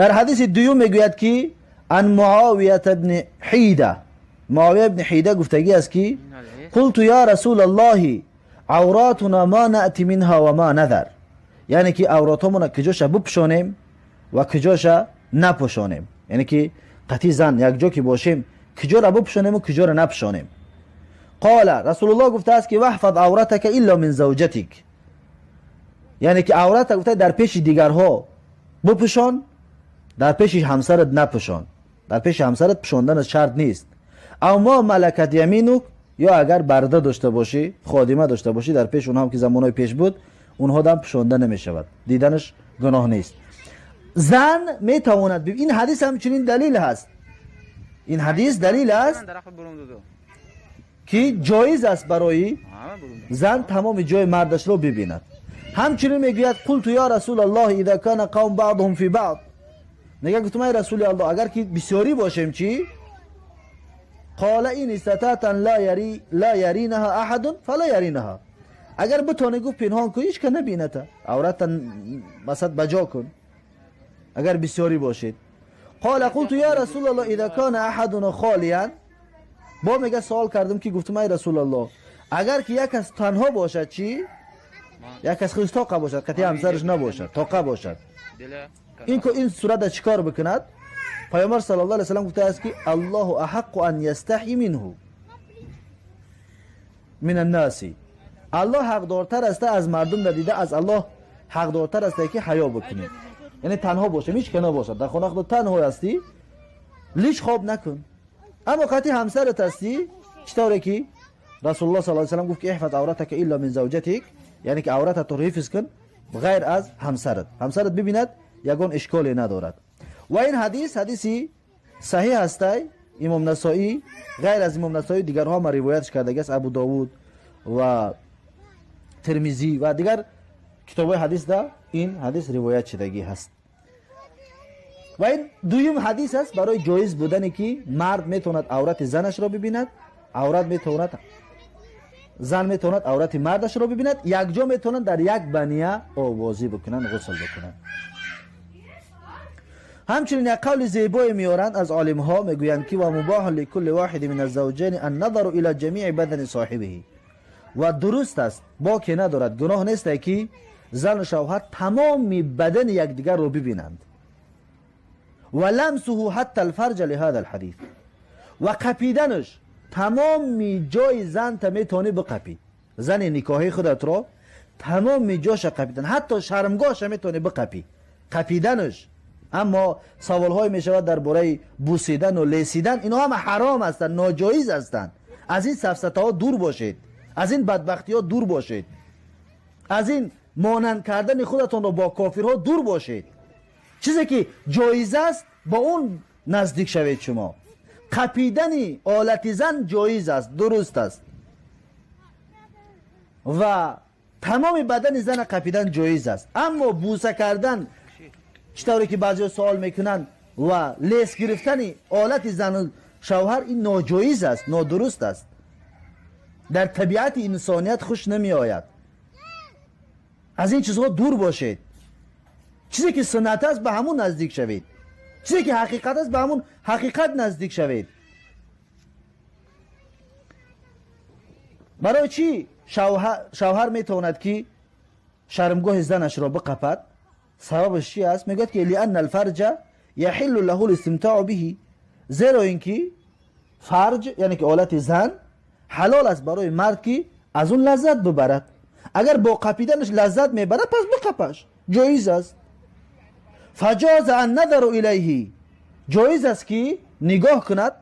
در حدیث دوم میگوید که عن معاویه ابن حیده، معاویه ابن حیده گفتگی است که قلت یا رسول الله عوراتنا ما نأتی منها و ما نذر، یعنی که عوراتمون کجاش بپوشانیم و کجاش نپوشانیم، یعنی که قطعی زن یک جا که باشیم کجا را بپوشانیم و کجا را نپوشانیم. قال رسول الله گفته است که واحفظ عورتك الا من زوجتك، یعنی که عورت گفته در پیش دیگرها بپوشان، در پیش همسرت نپوشان. در پیش همسرت پوشاندن شرط نیست. او ما ملکت یمینک، یا اگر برده داشته باشی، خادمه داشته باشی، در پیش اونها هم که زمانهای پیش بود اونها دم پوشانده نمیشود، دیدنش گناه نیست. زن میتواند این حدیث همچنین دلیل هست، این حدیث دلیل است که جایز است برای زن تمام جای مردش رو ببیند. همچنین میگوید قلت یا رسول الله اذا کان قوم بعضهم فی بعض، میگه گفتم ای رسول الله اگر که بسیاری باشیم چی؟ قال این استطاعت لا یرینها احد فلا یرینها، اگر بتونی گفت پنهان کن هیچ که نبینته، عورت مثلا بجا کن اگر بسیاری باشید. قال قلت یا رسول الله اذا کان احدنا خالیا، با میگه سوال کردم که گفتم ای رسول الله اگر که یک از تنها باشد چی؟ یک از خودش تاقه باشد، قطعی همسرش نباشد، تاقه باشد، این صورت چیکار بکند؟ پیامبر صلی الله علیه و سلم گفته است که الله احق ان یستحی منه من الناس، الله حقدارتر است از مردم ندیده، از الله حقدارتر است که حیا بکنید. یعنی تنها باشه، هیچ که نباشد، در خانه خود تنها هستی لیش خواب نکن، اما قطعی همسرت هستی چطوره که رسول الله صلی الله علیه و سلم گفت که احفظ عورتک الا من زوجتک، یعنی که عورتت رو حفظ کن غیر از همسرت، همسرت ببیند یگان اشکالی ندارد. و این حدیث حدیثی صحیح است. امام نسائی غیر از امام نسائی دیگرها هم روایتش کرده است، ابو داوود و ترمذی و دیگر کتاب‌های حدیث ده این حدیث روایت شدگی هست. و این دویم حدیث است برای جایز بودن که مرد میتواند عورت زنش را ببیند، عورت میتواند زن میتواند عورت مردش را ببیند، یک جا میتونند در یک بنیه آوازی بکنند، غسل بکنند. همچنین یک قول زیبایی میارند از عالم ها، میگویند که و مباح لکل واحد من الزوجین النظر الى جمیع بدن صاحبه، و درست است، باکی ندارد، گناه نیست که زن و شوهر تمام بدن یکدیگر رو ببینند. و لمسه حتی الفرج لهذا الحدیث، و قپیدنش تمام جای زن تا میتونی بقپی، زن نکاحی خودت رو تمام جاش قپیدن، حتی شرمگاهش میتونی بقپی، قپیدنش. اما سوال های میشود درباره بوسیدن و لیسیدن، اینا هم حرام هستند، ناجایز هستند. از این سفسطه ها دور باشید، از این بدبختی ها دور باشید، از این مانند کردن خودتان رو با کافرها دور باشید. چیزی که جایز است با اون نزدیک شوید. شما قپیدن آلت زن جایز است، درست است، و تمام بدن زن قپیدن جایز است. اما بوسه کردن چطوری که بعضی سوال میکنن و لیس گرفتن آلت زن شوهر، این ناجایز است، نادرست است، در طبیعت انسانیت خوش نمی آید. از این چیزها دور باشید. چیزی که سنت است به همون نزدیک شوید، چیزی که حقیقت است به همون حقیقت نزدیک شوید. برای چی شوهر میتواند که شرمگاه زنش را بقپد؟ سببش چی است؟ میگوید که لأن الفرج یحل له الاستمتاع به، زیرا اینکه فرج یعنی که آلت زن حلال است برای مرد که از اون لذت ببرد. اگر با قپیدنش لذت میبرد پس بقپش، جایز است. فجاز النظر الیه، جایز است که نگاه کند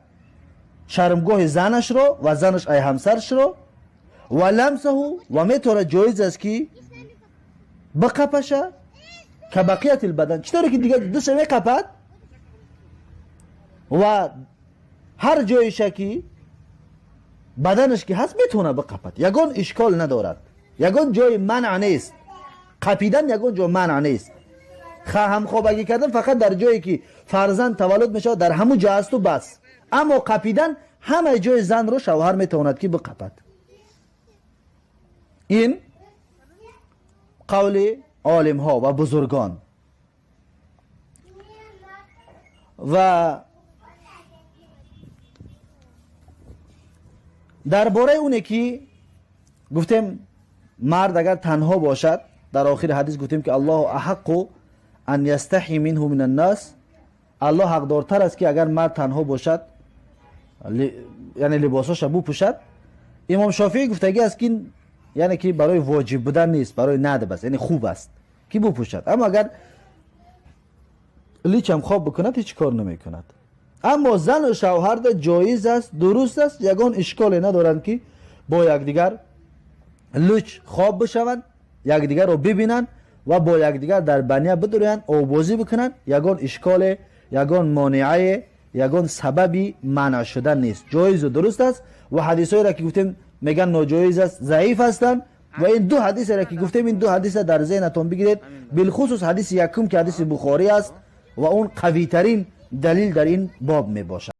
شرمگاه زنش را و زنش ای همسرش را، و لمسه، و میتونه جایز است که بقپشه که بقیت البدن، چطوری که دیگه دوشه میقپد و هر جایش که بدنش که هست میتونه بقپد، یگان اشکال ندارد، یگان جای منع نیست. قپیدن یگان جای منع نیست. همخوابگی کردن فقط در جایی که فرزند تولد میشه در همون جا است و بس. اما قپیدن همه جای زن رو شوهر میتواند که بقپد. این قول عالم ها و بزرگان. Ва дар бораи оне ки гуфтем мард агар танҳо бошад, дар охири ҳадис гуфтем ки Аллоҳу аҳаққу ан ястаҳи минҳу мин аннас, Аллоҳ ҳақдортар аст ки агар мард танҳо бошад, яъне либосҳоша бупӯшад. Имом Шофеӣ гуфтагӣ аст ки яъне ки барои воҷиб будан нест, барои надб аст, яъне хуб аст ки бупӯшад. Аммо агар личам хоб бикунад, ҳеҷ кор намекунад. Аммо зану шавҳарда ҷоиз аст, дуруст аст, ягон ишколе надоранд ки бо якдигар луч хоб бишаванд, якдигарро бибинанд ва бо якдигар дар баня бидурӯянд, овбозӣ бикунанд. Ягон ишколе, ягон монеае, ягон сабаби манъ шудан нест, ҷоизу дуруст аст. Ва ҳадисҳоеро ки гуфтем меган ноҷоиз аст, заиф ҳастанд. Ва ин ду ҳадисеро ки гуфтем, ин ду ҳадиса дар зеҳнатон бигиред, билхусус ҳадиси якум ки ҳадиси Бухорӣ аст ва он қавитарин далил дар ин боб мебошад.